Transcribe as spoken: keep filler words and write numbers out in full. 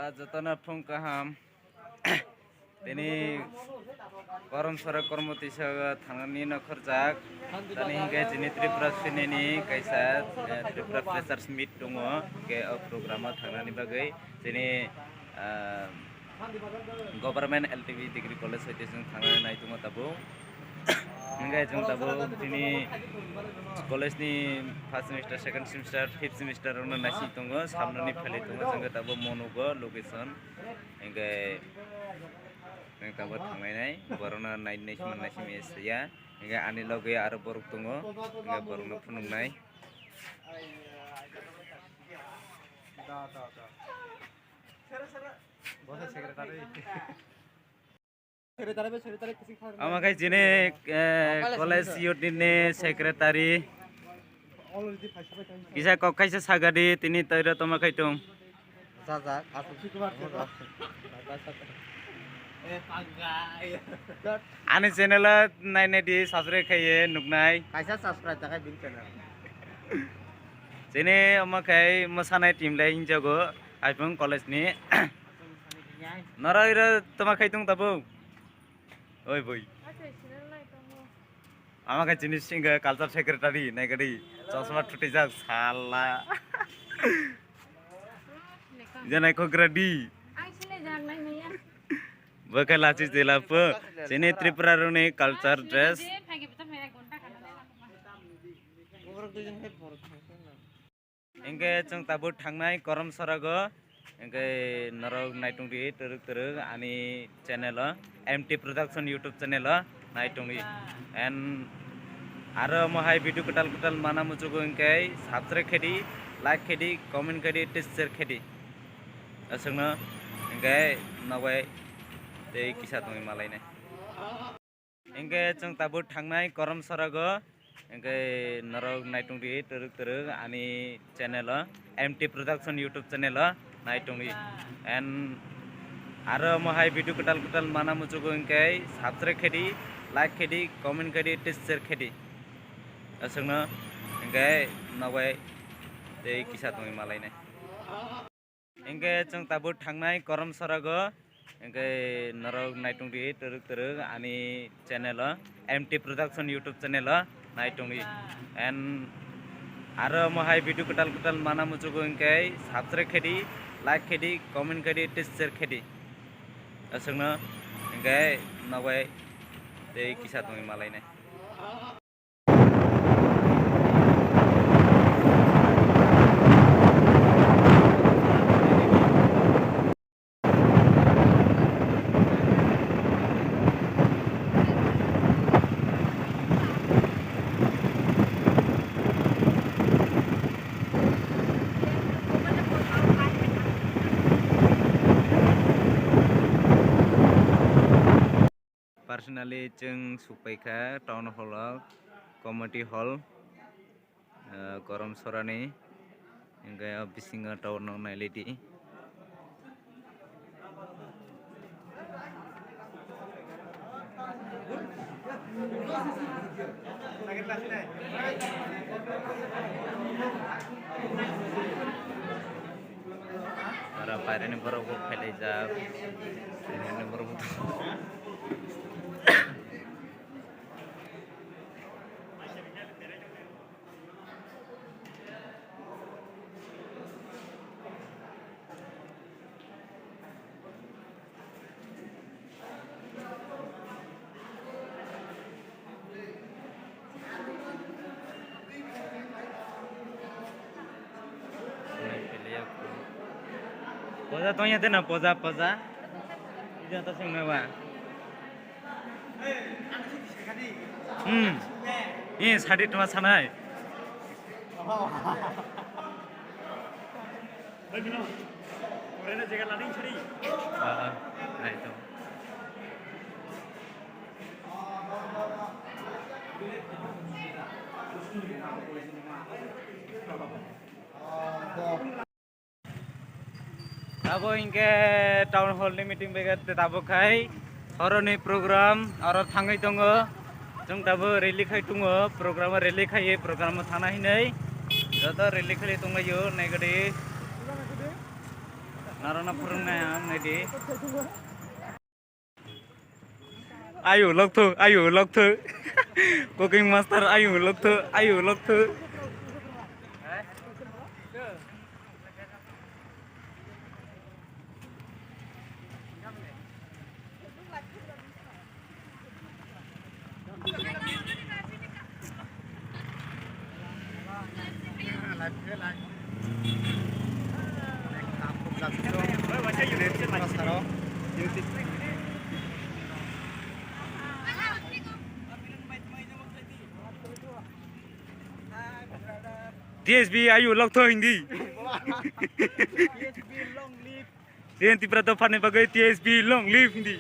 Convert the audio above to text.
Jotono phung kaham. Tini Korom Sora Kormo Tisa thangnani nokhorjak. Tani hinkhe chini Tripura sinini kaisa, eh, Tripura Freshers Meet tongo. Hinkhe o program o thangnani bagwi chini, ah, Government L T B Degree College hoite chwng thangnani nai tongo tabuk. Hinkhe chwng tabuk tini college ni first semester, second semester, fifth semester rokno naising tongo, samnani phailai tongo, chwng khe tabuk monugo location. Hinkhe chwng tabuk thanglainai, borokno nai naisingma naisingma saya. Hinkhe ani loge aro borok tongo, hinkhe borokno phunuknai. Omo khe chini, eh, college youth ni secretary. Kisa kok kaisa sagadi tini toiro toma khai tong. Ani channel o nai nai di subscribe khaiye nuknai. Kaisa subscribe ta khai bini channel. Chini omo khai mosanai team lai hinjago Aipung college ni. Norok iro toma khai tong tabuk. Oi boi. Ama khe chini singa culture secretary naikadi chosma thutijak sala. Janai khok ready. Bo khe lachi jela po. Chini Tripura roni culture dress. Hinkhe chwng tabuk thangnai Korom Sorago, hinkhe norok naitung di twrwk twrwk ani channel o, M T Production YouTube channel o naitung di. And aro omo hai video kwtal kwtal mana muchugo hinkhe subscribe khe di, like khe di, comment khe di, tei share khe di. Aswkno hinkhe nokbai tei kisa tongwi malainai. Hinkhe chwng tabuk thangnai Korom Sorago, hinkhe norok naitung di twrwk twrwk ani channel o, M T Production YouTube channel o naitung di. And aro omo hai video kwtal kwtal mana muchugo hinkhe subscribe khe di, like khe di, comment khe di, tei share khe di. Aswkno hinkhe nokbai tei kisa tongwi malainai. Hinkhe chwng tabuk thangnai Korom Sorago, hinkhe norok naitung di twrwk twrwk ani channel o, M T Production YouTube channel o naitung di. And aro omo hai video kwtal kwtal mana muchugo hinkhe subscribe khe di, like khe di, comment khe di, tei share khe di. Aswkno hinkhe nokbai tei kisa tongwi malainai. Personally, chwng sukphaikha town hall o, community hall, ah, Korom Sorani, hinkhe o bisingo tower no nailai di. Oro baireni borok bo phailaijak, baireni borok bo. Poja tongya de na, poja, poja. Ija ta sing na ba. Hmm. Eh, sadi tuma sanai. Ah, ah, nai to. Abo hinkhe town hall ni meeting bai khe tabuk khai horoni program aro thangwi tongo. Chwng tabuk rally khai tongo, program o rally khai, program o thangna hinwi joto rally khai tonglaio, naigadi. Narona phwrwngnai ang naidi. Ayu lokthok, ayu lokthok. Cooking master ayu lokthok, ayu lokthok. T S B ayu lokthok hindi. T S B long live. T N Tripura dopharni bagwi T S B long live hindi.